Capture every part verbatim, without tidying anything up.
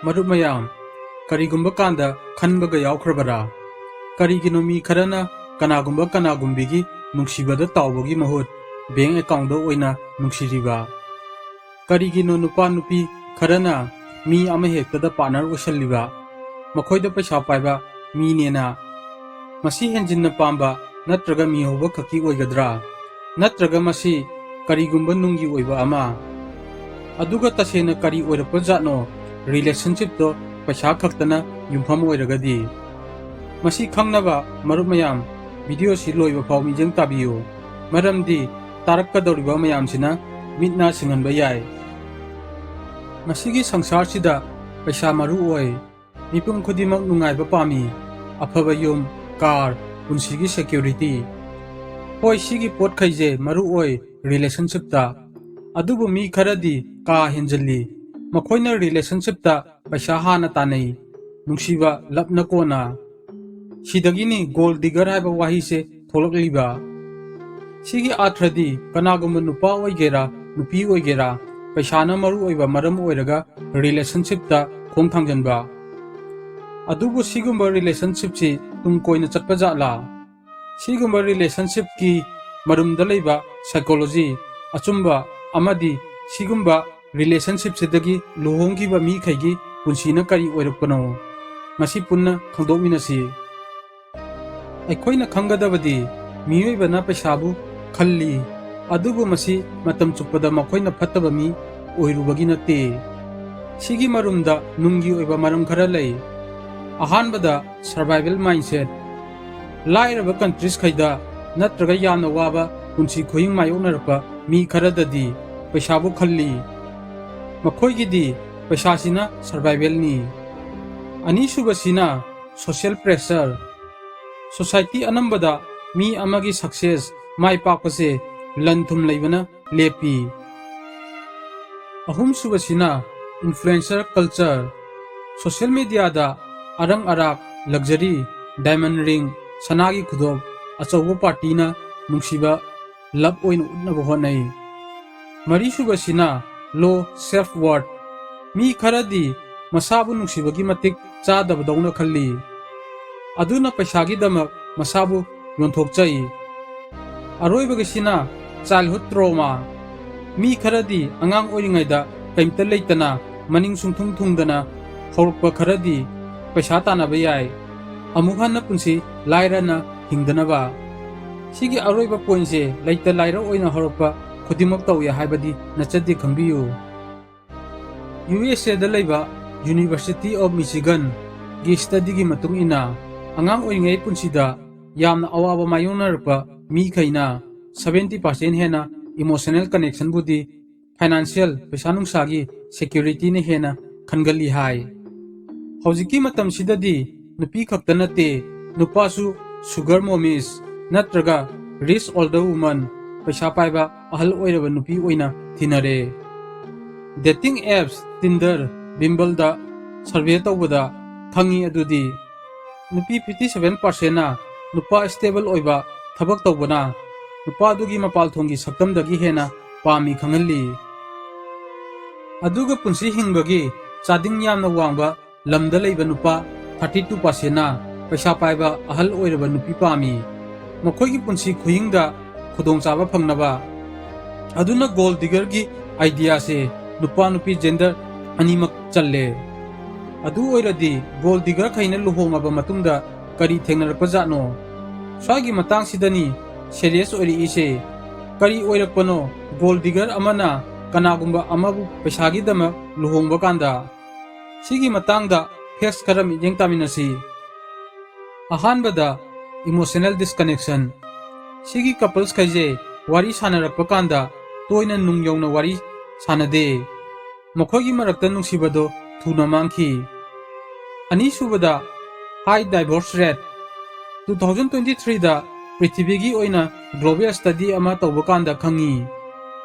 ꯃꯔꯨꯞ ꯃꯌꯥꯝ, ꯀꯔꯤꯒꯨꯝꯕ ꯀꯥꯟꯗ ꯈꯟꯕꯒ ꯌꯥꯎꯈ꯭ꯔꯕꯔꯥ? ꯀꯔꯤꯒꯤꯅꯣ ꯃꯤ ꯈꯔꯅ ꯀꯅꯥꯒꯨꯝꯕ ꯀꯅꯥꯒꯨꯝꯕꯤꯒꯤ ꯅꯨꯡꯁꯤꯕꯗ ꯇꯥꯎꯕꯒꯤ ꯃꯍꯨꯠ ꯕꯦꯡ ꯑꯦꯀꯥꯎꯟꯗ ꯑꯣꯏꯅ ꯅꯨꯡꯁꯤꯔꯤꯕ? ꯀꯔꯤꯒꯤꯅꯣ ꯅꯨꯄꯥ ꯅꯨꯄꯤ ꯈꯔꯅ ꯃꯤ ꯑꯃꯍꯦꯛꯇꯗ ꯄꯥꯔꯠꯅꯔ ꯑꯣꯏꯁꯜꯂꯤꯕ? ꯃꯈꯣꯏꯗ ꯄꯩꯁꯥ ꯄꯥꯏꯕ ꯃꯤꯅꯦꯅ꯫ ꯃꯁꯤ ꯍꯦꯟꯖꯤꯟꯅ ꯄꯥꯝꯕ ꯅꯠꯇ꯭ꯔꯒ ꯃꯤꯍꯧꯕ ꯈꯛꯀꯤ ꯑꯣꯏꯒꯗ꯭ꯔꯥ? ꯅꯠꯇ꯭ꯔꯒ ꯃꯁꯤ ꯀꯔꯤꯒꯨꯝꯕ ꯅꯨꯡꯒꯤ ꯑꯣꯏꯕ ꯑꯃ? ꯑꯗꯨꯒ ꯇꯁꯦꯡꯅ ꯀꯔꯤ ꯑꯣꯏꯔꯛꯄ ꯖꯥꯠꯅꯣ ꯔꯤꯂꯦꯁꯟꯁꯤꯞꯇꯣ ꯄꯩꯁꯥ ꯈꯛꯇꯅ ꯌꯨꯝꯐꯝ ꯑꯣꯏꯔꯒꯗꯤ? ꯃꯁꯤ ꯈꯪꯅꯕ ꯃꯔꯨꯞ ꯃꯌꯥꯝ, ꯚꯤꯗꯤꯑꯣꯁꯤ ꯂꯣꯏꯕ ꯐꯥꯎ ꯃꯤꯠꯌꯦꯡ ꯇꯥꯕꯤꯌꯨ, ꯃꯔꯝꯗꯤ ꯇꯥꯔꯛꯀꯗꯧꯔꯤꯕ ꯃꯌꯥꯝꯁꯤꯅ ꯃꯤꯠ ꯅꯥ ꯁꯤꯡꯍꯟꯕ ꯌꯥꯏ꯫ ꯉꯁꯤꯒꯤ ꯁꯪꯁꯥꯔꯁꯤꯗ ꯄꯩꯁꯥ ꯃꯔꯨ ꯑꯣꯏ꯫ ꯃꯤꯄꯨꯝ ꯈꯨꯗꯤꯡꯃꯛ ꯅꯨꯡꯉꯥꯏꯕ ꯄꯥꯝꯃꯤ꯫ ꯑꯐꯕ ꯌꯨꯝ, ꯀꯥꯔ, ꯄꯨꯟꯁꯤꯒꯤ ꯁꯦꯀ꯭ꯌꯨꯔꯤꯇꯤ꯫ ꯍꯣꯏ, ꯁꯤꯒꯤ ꯄꯣꯠꯈꯩꯁꯦ ꯃꯔꯨ ꯑꯣꯏ ꯔꯤꯂꯦꯁꯟꯁꯤꯞꯇ꯫ ꯑꯗꯨꯕꯨ ꯃꯤ ꯈꯔꯗꯤ ꯀꯥ ꯍꯦꯟꯖꯤꯜꯂꯤ꯫ ꯃꯈꯣꯏꯅ ꯔꯤꯂꯦꯁꯟꯁꯤꯞꯇ ꯄꯩꯁꯥ ꯍꯥꯟꯅ ꯇꯥꯟꯅꯩ, ꯅꯨꯡꯁꯤꯕ ꯂꯞꯅ ꯀꯣꯟꯅ꯫ ꯁꯤꯗꯒꯤꯅꯤ ꯒꯣꯜ ꯗꯤꯒꯔ ꯍꯥꯏꯕ ꯋꯥꯍꯩꯁꯦ ꯊꯣꯛꯂꯛꯂꯤꯕ꯫ ꯁꯤꯒꯤ ꯑꯥꯔꯊ꯭ꯔꯗꯤ ꯀꯅꯥꯒꯨꯝꯕ ꯅꯨꯄꯥ ꯑꯣꯏꯒꯦꯔꯥ, ꯅꯨꯄꯤ ꯑꯣꯏꯒꯦꯔꯥ, ꯄꯩꯁꯥꯅ ꯃꯔꯨ ꯑꯣꯏꯕ ꯃꯔꯝ ꯑꯣꯏꯔꯒ ꯔꯤꯂꯦꯁꯟꯁꯤꯞꯇ ꯈꯣꯡ ꯊꯥꯡꯖꯟꯕ꯫ ꯑꯗꯨꯕꯨ ꯁꯤꯒꯨꯝꯕ ꯔꯤꯂꯦꯁꯟꯁꯤꯞꯁꯤ ꯇꯨꯡ ꯀꯣꯏꯅ ꯆꯠꯄ ꯖꯥꯠꯂꯥ? ꯁꯤꯒꯨꯝꯕ ꯔꯤꯂꯦꯁꯟꯁꯤꯞꯀꯤ ꯃꯔꯨꯝꯗ ꯂꯩꯕ ꯁꯥꯏꯀꯣꯂꯣꯖꯤ ꯑꯆꯨꯝꯕ ꯑꯃꯗꯤ ꯁꯤꯒꯨꯝꯕ ꯔꯤꯂꯦꯁꯟꯁꯤꯞꯁꯤꯗꯒꯤ ꯂꯨꯍꯣꯡꯈꯤꯕ ꯃꯤꯈꯩꯒꯤ ꯄꯨꯟꯁꯤꯅ ꯀꯔꯤ ꯑꯣꯏꯔꯛꯄꯅꯣ? ꯉꯁꯤ ꯄꯨꯟꯅ ꯈꯪꯗꯣꯛꯃꯤꯟꯅꯁꯤ꯫ ꯑꯩꯈꯣꯏꯅ ꯈꯪꯒꯗꯕꯗꯤ ꯃꯤꯑꯣꯏꯕꯅ ꯄꯩꯁꯥꯕꯨ ꯈꯜꯂꯤ, ꯑꯗꯨꯕꯨ ꯃꯁꯤ ꯃꯇꯝ ꯆꯨꯞꯄꯗ ꯃꯈꯣꯏꯅ ꯐꯠꯇꯕ ꯃꯤ ꯑꯣꯏꯔꯨꯕꯒꯤ ꯅꯠꯇꯦ꯫ ꯁꯤꯒꯤ ꯃꯔꯨꯝꯗ ꯅꯨꯡꯒꯤ ꯑꯣꯏꯕ ꯃꯔꯝ ꯈꯔ ꯂꯩ꯫ ꯑꯍꯥꯟꯕꯗ, ꯁꯔꯚꯥꯏꯚꯦꯜ ꯃꯥꯏꯟꯁꯦꯠ꯫ ꯂꯥꯏꯔꯕ ꯀꯟꯇ꯭ꯔꯤꯁꯈꯩꯗ ꯅꯠꯇ꯭ꯔꯒ ꯌꯥꯝꯅ ꯋꯥꯕ ꯄꯨꯟꯁꯤ ꯈꯨꯍꯤꯡ ꯃꯥꯌꯣꯛꯅꯔꯛꯄ ꯃꯤ ꯈꯔꯗꯗꯤ ꯄꯩꯁꯥꯕꯨ ꯈꯜꯂꯤ꯫ ꯃꯈꯣꯏꯒꯤꯗꯤ ꯄꯩꯁꯥꯁꯤꯅ ꯁꯔꯚꯥꯏꯚꯦꯜꯅꯤ꯫ ꯑꯅꯤꯁꯨꯕꯁꯤꯅ ꯁꯣꯁꯤꯌꯦꯜ ꯄ꯭ꯔꯦꯁꯔ꯫ ꯁꯣꯁꯥꯏꯇꯤ ꯑꯅꯝꯕꯗ ꯃꯤ ꯑꯃꯒꯤ ꯁꯛꯁꯦꯁ, ꯃꯥꯏ ꯄꯥꯛꯄꯁꯦ ꯂꯟ ꯊꯨꯝ ꯂꯩꯕꯅ ꯂꯦꯞꯄꯤ꯫ ꯑꯍꯨꯝꯁꯨꯕꯁꯤꯅ ꯏꯟꯐ꯭ꯂꯨꯌꯦꯟꯁꯔ ꯀꯜꯆꯔ꯫ ꯁꯣꯁꯤꯌꯦꯜ ꯃꯤꯗꯤꯌꯥꯗ ꯑꯔꯪ ꯑꯔꯥꯛ, ꯂꯛꯖꯔꯤ, ꯗꯥꯏꯃꯟ ꯔꯤꯡ, ꯁꯅꯥꯒꯤ ꯈꯨꯗꯣꯞ, ꯑꯆꯧꯕ ꯄꯥꯔꯇꯤꯅ ꯅꯨꯡꯁꯤꯕ ꯂꯞ ꯑꯣꯏꯅ ꯎꯠꯅꯕ ꯍꯣꯠꯅꯩ꯫ ꯃꯔꯤꯁꯨꯕꯁꯤꯅ ꯂꯣ ꯁꯦꯜꯐ ꯋꯥꯔꯠ꯫ ꯃꯤ ꯈꯔꯗꯤ ꯃꯁꯥꯕꯨ ꯅꯨꯡꯁꯤꯕꯒꯤ ꯃꯇꯤꯛ ꯆꯥꯗꯕꯗꯧꯅ ꯈꯜꯂꯤ꯫ ꯑꯗꯨꯅ ꯄꯩꯁꯥꯒꯤꯗꯃꯛ ꯃꯁꯥꯕꯨ ꯌꯣꯟꯊꯣꯛꯆꯩ꯫ ꯑꯔꯣꯏꯕꯒꯤꯁꯤꯅ childhood trauma꯫ ꯃꯤ ꯈꯔꯗꯤ ꯑꯉꯥꯡ ꯑꯣꯏꯔꯤꯉꯩꯗ ꯀꯩꯝꯇ ꯂꯩꯇꯅ ꯃꯅꯤꯡ ꯁꯨꯡꯊꯨꯡ ꯊꯨꯡꯗꯅ ꯍꯧꯔꯛꯄ ꯈꯔꯗꯤ ꯄꯩꯁꯥ ꯇꯥꯟꯅꯕ ꯌꯥꯏ꯫ ꯑꯃꯨꯛ ꯍꯟꯅ ꯄꯨꯟꯁꯤ ꯂꯥꯏꯔꯅ ꯍꯤꯡꯗꯅꯕ꯫ ꯁꯤꯒꯤ ꯑꯔꯣꯏꯕ pointꯁꯦ ꯂꯩꯇ ꯂꯥꯏꯔ ꯑꯣꯏꯅ ꯍꯧꯔꯛꯄ ꯈꯨꯗꯤꯡꯃꯛ ꯇꯧꯏ ꯍꯥꯏꯕꯗꯤ ꯅꯆꯠꯇꯤ ꯈꯪꯕꯤꯌꯨ꯫ ꯌꯨ ꯑꯦꯁ ꯑꯦꯗ ꯂꯩꯕ University of Michiganꯒꯤ studyꯒꯤ ꯃꯇꯨꯡ ꯏꯟꯅ, ꯑꯉꯥꯡ ꯑꯣꯏꯔꯤꯉꯩ ꯄꯨꯟꯁꯤꯗ ꯌꯥꯝꯅ ꯑꯋꯥꯕ ꯃꯥꯌꯣꯛꯅꯔꯛꯄ ꯃꯤꯈꯩꯅ seventy percent ꯍꯦꯟꯅ emotional connectionꯕꯨꯗꯤ financial, ꯄꯩꯁꯥ ꯅꯨꯡꯁꯥꯒꯤ securityꯅ ꯍꯦꯟꯅ ꯈꯟꯒꯜꯂꯤ ꯍꯥꯏ꯫ ꯍꯧꯖꯤꯛꯀꯤ ꯃꯇꯝꯁꯤꯗꯗꯤ ꯅꯨꯄꯤ ꯈꯛꯇ ꯅꯠꯇꯦ, ꯅꯨꯄꯥꯁꯨ sugar mommies ꯅꯠꯇ꯭ꯔꯒ rich older woman, ꯄꯩꯁꯥ ꯄꯥꯏꯕ ꯑꯍꯜ ꯑꯣꯏꯔꯕ ꯅꯨꯄꯤ ꯑꯣꯏꯅ ꯊꯤꯅꯔꯦ꯫ Dating apps Tinder, Bumbleꯗ survey ꯇꯧꯕꯗ ꯈꯪꯉꯤ ꯑꯗꯨꯗꯤ, ꯅꯨꯄꯤ fifty seven percentꯅ ꯅꯨꯄꯥ stable ꯑꯣꯏꯕ ꯊꯕꯛ ꯇꯧꯕꯅ ꯅꯨꯄꯥꯗꯨꯒꯤ ꯃꯄꯥꯜ ꯊꯣꯡꯒꯤ ꯁꯛꯇꯝꯗꯒꯤ ꯍꯦꯟꯅ ꯄꯥꯝꯃꯤ ꯈꯪꯍꯜꯂꯤ꯫ ꯑꯗꯨꯒ ꯄꯨꯟꯁꯤ ꯍꯤꯡꯕꯒꯤ ꯆꯥꯗꯤꯡ ꯌꯥꯝꯅ ꯋꯥꯡꯕ ꯂꯝꯗ ꯂꯩꯕ ꯅꯨꯄꯥ thirty two percentꯅ ꯄꯩꯁꯥ ꯄꯥꯏꯕ ꯑꯍꯜ ꯑꯣꯏꯔꯕ ꯅꯨꯄꯤ ꯄꯥꯝꯃꯤ, ꯃꯈꯣꯏꯒꯤ ꯄꯨꯟꯁꯤ ꯈꯨꯍꯤꯡꯗ ꯈꯨꯗꯣꯡꯆꯥꯕ ꯐꯪꯅꯕ꯫ ꯑꯗꯨꯅ gold diggerꯒꯤ ideaꯁꯦ ꯅꯨꯄꯥ ꯅꯨꯄꯤ gender ꯑꯅꯤꯃꯛ ꯆꯜꯂꯦ꯫ ꯑꯗꯨ ꯑꯣꯏꯔꯗꯤ gold diggerꯈꯩꯅ ꯂꯨꯍꯣꯡꯉꯕ ꯃꯇꯨꯡꯗ ꯀꯔꯤ ꯊꯦꯡꯅꯔꯛꯄꯖꯥꯠꯅꯣ? ꯁ꯭ꯋꯥꯏꯒꯤ ꯃꯇꯥꯡꯁꯤꯗꯅꯤ serious ꯑꯣꯏꯔꯛꯏꯁꯦ꯫ ꯀꯔꯤ ꯑꯣꯏꯔꯛꯄꯅꯣ gold digger ꯑꯃꯅ ꯀꯅꯥꯒꯨꯝꯕ ꯑꯃꯕꯨ ꯄꯩꯁꯥꯒꯤꯗꯃꯛ ꯂꯨꯍꯣꯡꯕ ꯀꯥꯟꯗ? ꯁꯤꯒꯤ ꯃꯇꯥꯡꯗ facts ꯈꯔ ꯃꯤꯠꯌꯦꯡ ꯇꯥꯃꯤꯟꯅꯁꯤ꯫ ꯑꯍꯥꯟꯕꯗ, emotional disconnection꯫ ꯁꯤꯒꯤ couples ꯈꯩꯁꯦ ꯋꯥꯔꯤ ꯁꯥꯟꯅꯔꯛꯄ ꯀꯥꯟꯗ ꯇꯣꯏꯅ ꯅꯨꯡ ꯌꯧꯅ ꯋꯥꯔꯤ ꯁꯥꯟꯅꯗꯦ꯫ ꯃꯈꯣꯏꯒꯤ ꯃꯔꯛꯇ ꯅꯨꯡꯁꯤꯕꯗꯣ ꯊꯨꯅ ꯃꯥꯡꯈꯤ꯫ ꯑꯅꯤꯁꯨꯕꯗ, high divorce rate꯫ Two thousand twenty threeꯗ ꯄ꯭ꯔꯤꯊꯤꯕꯤꯒꯤ ꯑꯣꯏꯅ global study ꯑꯃ ꯇꯧꯕ ꯀꯥꯟꯗ ꯈꯪꯉꯤ,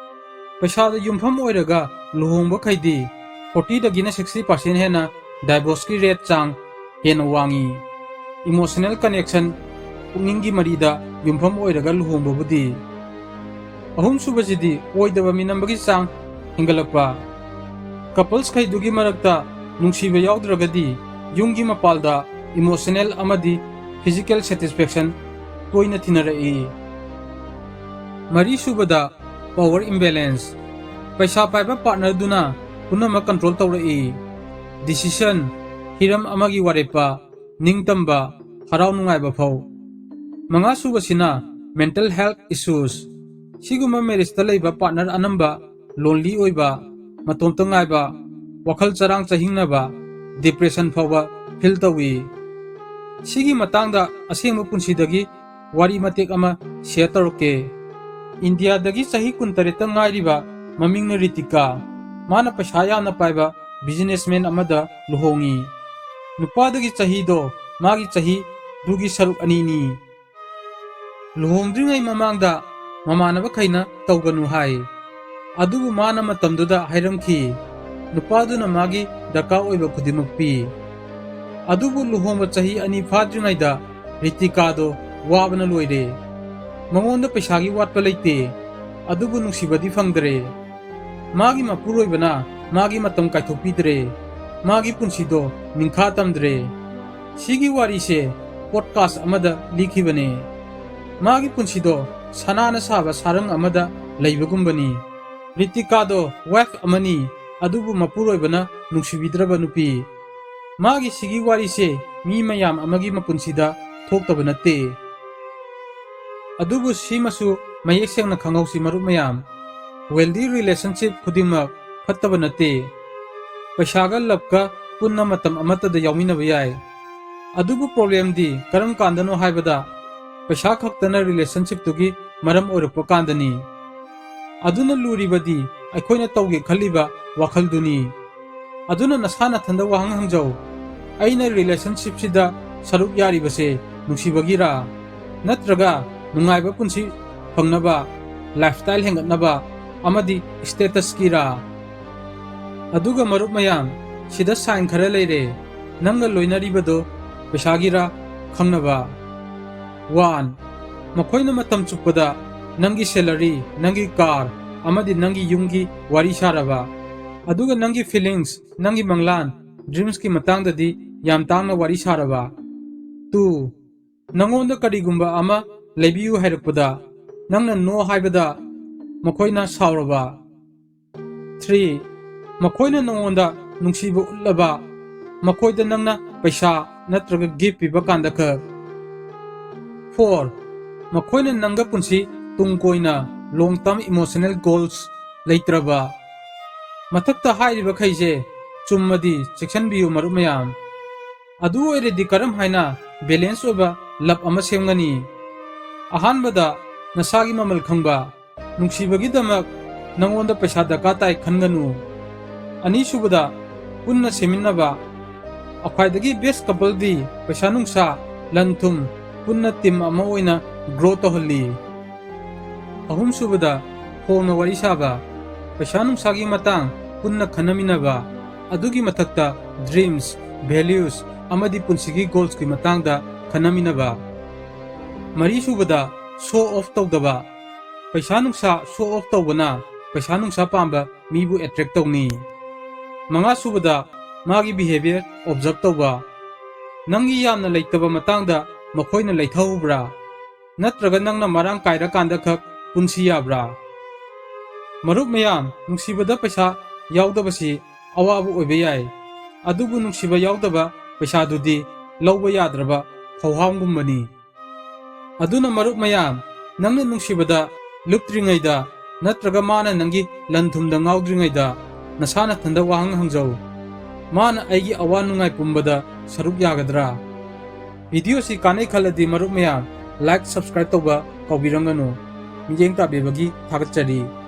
ꯄꯩꯁꯥꯗ ꯌꯨꯝꯐꯝ ꯑꯣꯏꯔꯒ ꯂꯨꯍꯣꯡꯕꯈꯩꯗꯤ fortyꯗꯒꯤꯅ sixty percent ꯍꯦꯟꯅ divorceꯀꯤ rate ꯆꯥꯡ ꯍꯦꯟꯅ ꯋꯥꯡꯉꯤ꯫ Emotional connection, ꯄꯨꯛꯅꯤꯡꯒꯤ ꯃꯔꯤꯗ ꯌꯨꯝꯐꯝ ꯑꯣꯏꯔꯒ ꯂꯨꯍꯣꯡꯕꯕꯨꯗꯤ꯫ ꯑꯍꯨꯝꯁꯨꯕꯁꯤꯗꯤ ꯑꯣꯏꯗꯕ ꯃꯤꯅꯝꯕꯒꯤ ꯆꯥꯡ ꯍꯦꯟꯒꯠꯂꯛꯄ꯫ Couples ꯈꯩꯗꯨꯒꯤ ꯃꯔꯛꯇ ꯅꯨꯡꯁꯤꯕ ꯌꯥꯎꯗ꯭ꯔꯒꯗꯤ ꯌꯨꯝꯒꯤ ꯃꯄꯥꯜꯗ emotional ꯑꯃꯗꯤ physical satisfaction ꯇꯣꯏꯅ ꯊꯤꯅꯔꯛꯏ꯫ ꯃꯔꯤꯁꯨꯕꯗ, power imbalance꯫ ꯄꯩꯁꯥ ꯄꯥꯏꯕ partnerꯗꯨꯅ ꯄꯨꯝꯅꯃꯛ control ꯇꯧꯔꯛꯏ꯫ Decision, ꯍꯤꯔꯝ ꯑꯃꯒꯤ ꯋꯥꯔꯦꯞꯄ, ꯅꯤꯡꯇꯝꯕ, ꯍꯔꯥꯎ ꯅꯨꯡꯉꯥꯏꯕ ꯐꯥꯎ꯫ ꯃꯉꯥꯁꯨꯕꯁꯤꯅ mental health issues꯫ ꯁꯤꯒꯨꯝꯕ marriageꯇ ꯂꯩꯕ partner ꯑꯅꯝꯕ lonely ꯑꯣꯏꯕ, ꯃꯇꯣꯝꯇ ꯉꯥꯏꯕ, ꯋꯥꯈꯜ ꯆꯔꯥꯡ ꯆꯍꯤꯡꯅꯕ, depression ꯐꯥꯎꯕ feel ꯇꯧꯏ꯫ ꯁꯤꯒꯤ ꯃꯇꯥꯡꯗ ꯑꯁꯦꯡꯕ ꯄꯨꯟꯁꯤꯗꯒꯤ ꯋꯥꯔꯤ ꯃꯇꯦꯛ ꯑꯃ share ꯇꯧꯔꯛꯀꯦ꯫ ꯏꯟꯗꯤꯌꯥꯗꯒꯤ ꯆꯍꯤ ꯀꯨꯟꯇꯔꯦꯠꯇ ꯉꯥꯏꯔꯤꯕ ꯃꯃꯤꯡꯅ ꯔꯤꯇꯤꯀꯥ꯫ ꯃꯥꯅ ꯄꯩꯁꯥ ꯌꯥꯝꯅ ꯄꯥꯏꯕ businessman ꯑꯃꯗ ꯂꯨꯍꯣꯡꯉꯤ꯫ ꯅꯨꯄꯥꯗꯨꯒꯤ ꯆꯍꯤꯗꯣ ꯃꯥꯒꯤ ꯆꯍꯤꯗꯨꯒꯤ ꯁꯔꯨꯛ ꯑꯅꯤꯅꯤ꯫ ꯂꯨꯍꯣꯡꯗ꯭ꯔꯤꯉꯩ ꯃꯃꯥꯡꯗ ꯃꯃꯥꯟꯅꯕꯈꯩꯅ ꯇꯧꯒꯅꯨ ꯍꯥꯏ꯫ ꯑꯗꯨꯕꯨ ꯃꯥꯅ ꯃꯇꯝꯗꯨꯗ ꯍꯥꯏꯔꯝꯈꯤ, ꯅꯨꯄꯥꯗꯨꯅ ꯃꯥꯒꯤ ꯗꯔꯀꯥꯔ ꯑꯣꯏꯕ ꯈꯨꯗꯤꯡꯃꯛ ꯄꯤ꯫ ꯑꯗꯨꯕꯨ ꯂꯨꯍꯣꯡꯕ ꯆꯍꯤ ꯑꯅꯤ ꯐꯥꯗ꯭ꯔꯤꯉꯩꯗ ꯔꯤꯇꯤꯀꯥꯗꯣ ꯋꯥꯕꯅ ꯂꯣꯏꯔꯦ꯫ ꯃꯉꯣꯟꯗ ꯄꯩꯁꯥꯒꯤ ꯋꯥꯠꯄ ꯂꯩꯇꯦ, ꯑꯗꯨꯕꯨ ꯅꯨꯡꯁꯤꯕꯗꯤ ꯐꯪꯗ꯭ꯔꯦ꯫ ꯃꯥꯒꯤ ꯃꯄꯨꯔꯣꯏꯕꯅ ꯃꯥꯒꯤ ꯃꯇꯝ ꯀꯥꯏꯊꯣꯛꯄꯤꯗ꯭ꯔꯦ꯫ ꯃꯥꯒꯤ ꯄꯨꯟꯁꯤꯗꯣ ꯅꯤꯡꯈꯥ ꯇꯝꯗ꯭ꯔꯦ꯫ ꯁꯤꯒꯤ ꯋꯥꯔꯤꯁꯦ podcast ꯑꯃꯗ ꯂꯤꯈꯤꯕꯅꯦ꯫ ꯃꯥꯒꯤ ꯄꯨꯟꯁꯤꯗꯣ ꯁꯅꯥꯅ ꯁꯥꯕ ꯁꯥꯔꯪ ꯑꯃꯗ ꯂꯩꯕꯒꯨꯝꯕꯅꯤ꯫ ꯔꯤꯇꯤꯀꯥꯗꯣ wife ꯑꯃꯅꯤ, ꯑꯗꯨꯕꯨ ꯃꯄꯨꯔꯣꯏꯕꯅ ꯅꯨꯡꯁꯤꯕꯤꯗ꯭ꯔꯕ ꯅꯨꯄꯤ꯫ ꯃꯥꯒꯤ ꯁꯤꯒꯤ ꯋꯥꯔꯤꯁꯦ ꯃꯤ ꯃꯌꯥꯝ ꯑꯃꯒꯤ ꯃꯄꯨꯟꯁꯤꯗ ꯊꯣꯛꯇꯕ ꯅꯠꯇꯦ꯫ ꯑꯗꯨꯕꯨ ꯁꯤꯃꯁꯨ ꯃꯌꯦꯛ ꯁꯦꯡꯅ ꯈꯪꯍꯧꯁꯤ ꯃꯔꯨꯞ ꯃꯌꯥꯝ, wealthy relationship ꯈꯨꯗꯤꯡꯃꯛ ꯐꯠꯇꯕ ꯅꯠꯇꯦ꯫ ꯄꯩꯁꯥꯒ loveꯀ ꯄꯨꯟꯅ ꯃꯇꯝ ꯑꯃꯠꯇꯗ ꯌꯥꯎꯃꯤꯟꯅꯕ ꯌꯥꯏ꯫ ꯑꯗꯨꯕꯨ problemꯗꯤ ꯀꯔꯝ ꯀꯥꯟꯗꯅꯣ ꯍꯥꯏꯕꯗ, ꯄꯩꯁꯥ ꯈꯛꯇꯅ relationshipꯇꯨꯒꯤ ꯃꯔꯝ ꯑꯣꯏꯔꯛꯄ ꯀꯥꯟꯗꯅꯤ꯫ ꯑꯗꯨꯅ ꯂꯨꯔꯤꯕꯗꯤ ꯑꯩꯈꯣꯏꯅ ꯇꯧꯒꯦ ꯈꯜꯂꯤꯕ ꯋꯥꯈꯜꯗꯨꯅꯤ꯫ ꯑꯗꯨꯅ ꯅꯁꯥ ꯅꯊꯟꯗ ꯋꯥꯍꯪ ꯍꯪꯖꯧ, "ꯑꯩꯅ relationshipꯁꯤꯗ ꯁꯔꯨꯛ ꯌꯥꯔꯤꯕꯁꯦ ꯅꯨꯡꯁꯤꯕꯒꯤꯔꯥ? ꯅꯠꯇ꯭ꯔꯒ ꯅꯨꯡꯉꯥꯏꯕ ꯄꯨꯟꯁꯤ ꯐꯪꯅꯕ, lifestyle ꯍꯦꯟꯒꯠꯅꯕ ꯑꯃꯗꯤ statusꯀꯤꯔꯥ?" ꯑꯗꯨꯒ ꯃꯔꯨꯞ ꯃꯌꯥꯝ, ꯁꯤꯗ sign ꯈꯔ ꯂꯩꯔꯦ꯫ ꯅꯪꯒ ꯂꯣꯏꯅꯔꯤꯕꯗꯣ ꯄꯩꯁꯥꯒꯤꯔꯥ ꯈꯪꯅꯕ꯫ One, ꯃꯈꯣꯏꯅ ꯃꯇꯝ ꯆꯨꯞꯄꯗ ꯅꯪꯒꯤ salary, ꯅꯪꯒꯤ car, ꯑꯃꯗꯤ ꯅꯪꯒꯤ ꯌꯨꯝꯒꯤ ꯋꯥꯔꯤ ꯁꯥꯔꯕ꯫ ꯑꯗꯨꯒ ꯅꯪꯒꯤ feelings, ꯅꯪꯒꯤ ꯃꯪꯂꯥꯟ, ꯗ꯭ꯔꯤꯝꯁꯀꯤ ꯃꯇꯥꯡꯗꯗꯤ ꯌꯥꯝ ꯇꯥꯡꯅ ꯋꯥꯔꯤ ꯁꯥꯔꯕ꯫ ꯇꯨ, ꯅꯉꯣꯟꯗ ꯀꯔꯤꯒꯨꯝꯕ ꯑꯃ ꯂꯩꯕꯤꯌꯨ ꯍꯥꯏꯔꯛꯄꯗ ꯅꯪꯅ no ꯍꯥꯏꯕꯗ ꯃꯈꯣꯏꯅ ꯁꯥꯎꯔꯕ꯫ ꯊ꯭ꯔꯤ, ꯃꯈꯣꯏꯅ ꯅꯉꯣꯟꯗ ꯅꯨꯡꯁꯤꯕ ꯎꯠꯂꯕ, ꯃꯈꯣꯏꯗ ꯅꯪꯅ ꯄꯩꯁꯥ ꯅꯠꯇ꯭ꯔꯒ ꯒꯤꯐ ꯄꯤꯕ ꯀꯥꯟꯗ ꯈꯛ꯫ ꯐꯣꯔ, ꯃꯈꯣꯏꯅ ꯅꯪꯒ ꯄꯨꯟꯁꯤ ꯇꯨꯡ ꯀꯣꯏꯅ long term emotional goals ꯂꯩꯇ꯭ꯔꯕ꯫ ꯃꯊꯛꯇ ꯍꯥꯏꯔꯤꯕꯈꯩꯁꯦ ꯆꯨꯝꯃꯗꯤ ꯆꯦꯛꯁꯤꯟꯕꯤꯌꯨ ꯃꯔꯨꯞ ꯃꯌꯥꯝ꯫ ꯑꯗꯨ ꯑꯣꯏꯔꯗꯤ ꯀꯔꯝ ꯍꯥꯏꯅ ꯕꯦꯂꯦꯟꯁ ꯑꯣꯏꯕ ꯂꯞ ꯑꯃ ꯁꯦꯝꯒꯅꯤ? ꯑꯍꯥꯟꯕꯗ, ꯅꯁꯥꯒꯤ ꯃꯃꯜ ꯈꯪꯕ꯫ ꯅꯨꯡꯁꯤꯕꯒꯤꯗꯃꯛ ꯅꯉꯣꯟꯗ ꯄꯩꯁꯥ ꯗꯔꯀꯥꯔ ꯇꯥꯏ ꯈꯟꯒꯅꯨ꯫ ꯑꯅꯤꯁꯨꯕꯗ, ꯄꯨꯟꯅ ꯁꯦꯝꯃꯤꯟꯅꯕ꯫ ꯈ꯭ꯋꯥꯏꯗꯒꯤ ꯕꯦꯁ ꯀꯄꯜꯗꯤ ꯄꯩꯁꯥ ꯅꯨꯡꯁꯥ, ꯂꯟ ꯊꯨꯝ ꯄꯨꯟꯅ ꯇꯤꯝ ꯑꯃ ꯑꯣꯏꯅ ꯒ꯭ꯔꯣ ꯇꯧꯍꯜꯂꯤ꯫ ꯑꯍꯨꯝꯁꯨꯕꯗ, ꯐꯣꯡꯅ ꯋꯥꯔꯤ ꯁꯥꯕ꯫ ꯄꯩꯁꯥ ꯅꯨꯡꯁꯥꯒꯤ ꯃꯇꯥꯡ ꯄꯨꯟꯅ ꯈꯟꯅꯃꯤꯟꯅꯕ꯫ ꯑꯗꯨꯒꯤ ꯃꯊꯛꯇ ꯗ꯭ꯔꯤꯝꯁ, ꯚꯦꯂ꯭ꯌꯨꯁ ꯑꯃꯗꯤ ꯄꯨꯟꯁꯤꯒꯤ ꯒꯣꯜꯁꯀꯤ ꯃꯇꯥꯡꯗ ꯈꯟꯅꯃꯤꯟꯅꯕ꯫ ꯃꯔꯤꯁꯨꯕꯗ, ꯁꯣ ꯑꯣꯐ ꯇꯧꯗꯕ꯫ ꯄꯩꯁꯥ ꯅꯨꯡꯁꯥ ꯁꯣ ꯑꯣꯐ ꯇꯧꯕꯅ ꯄꯩꯁꯥ ꯅꯨꯡꯁꯥ ꯄꯥꯝꯕ ꯃꯤꯕꯨ ꯑꯦꯇ꯭ꯔꯦꯛ ꯇꯧꯅꯤ꯫ ꯃꯉꯥꯁꯨꯕꯗ, ꯃꯥꯒꯤ ꯕꯤꯍꯦꯕꯤꯌꯔ ꯑꯣꯕꯖꯔꯕ ꯇꯧꯕ꯫ ꯅꯪꯒꯤ ꯌꯥꯝꯅ ꯂꯩꯇꯕ ꯃꯇꯥꯡꯗ ꯃꯈꯣꯏꯅ ꯂꯩꯊꯍꯧꯕ꯭ꯔꯥ? ꯅꯠꯇ꯭ꯔꯒ ꯅꯪꯅ ꯃꯔꯥꯡ ꯀꯥꯏꯔꯀꯥꯟꯗ ꯈꯛ ꯄꯨꯟꯁꯤ ꯌꯥꯕ꯭ꯔꯥ? ꯃꯔꯨꯞ ꯃꯌꯥꯝ, ꯅꯨꯡꯁꯤꯕꯗ ꯄꯩꯁꯥ ꯌꯥꯎꯗꯕꯁꯤ ꯑꯋꯥꯕ ꯑꯣꯏꯕ ꯌꯥꯏ, ꯑꯗꯨꯕꯨ ꯅꯨꯡꯁꯤꯕ ꯌꯥꯎꯗꯕ ꯄꯩꯁꯥꯗꯨꯗꯤ ꯂꯧꯕ ꯌꯥꯗ꯭ꯔꯕ ꯈꯧꯍꯥꯝꯒꯨꯝꯕꯅꯤ꯫ ꯑꯗꯨꯅ ꯃꯔꯨꯞ ꯃꯌꯥꯝ, ꯅꯪꯅ ꯅꯨꯡꯁꯤꯕꯗ ꯂꯨꯞꯇ꯭ꯔꯤꯉꯩꯗ ꯅꯠꯇ꯭ꯔꯒ ꯃꯥꯅ ꯅꯪꯒꯤ ꯂꯟ ꯊꯨꯝꯗ ꯉꯥꯎꯗ꯭ꯔꯤꯉꯩꯗ ꯅꯁꯥ ꯅꯊꯟꯗ ꯋꯥꯍꯪ ꯍꯪꯖꯧ, "ꯃꯥꯅ ꯑꯩꯒꯤ ꯑꯋꯥ ꯅꯨꯡꯉꯥꯏ ꯄꯨꯝꯕꯗ ꯁꯔꯨꯛ ꯌꯥꯒꯗ꯭ꯔꯥ?" ꯚꯤꯗꯤꯑꯣꯁꯤ ꯀꯥꯟꯅꯩ ꯈꯜꯂꯗꯤ ꯃꯔꯨꯞ ꯃꯌꯥꯝ, ꯂꯥꯏꯛ, ꯁꯕꯁꯀ꯭ꯔꯥꯏꯕ ꯇꯧꯕ ꯀꯥꯎꯕꯤꯔꯝꯒꯅꯨ꯫ ꯃꯤꯠꯌꯦꯡ ꯇꯥꯕꯤꯕꯒꯤ ꯊꯥꯒꯠꯆꯔꯤ꯫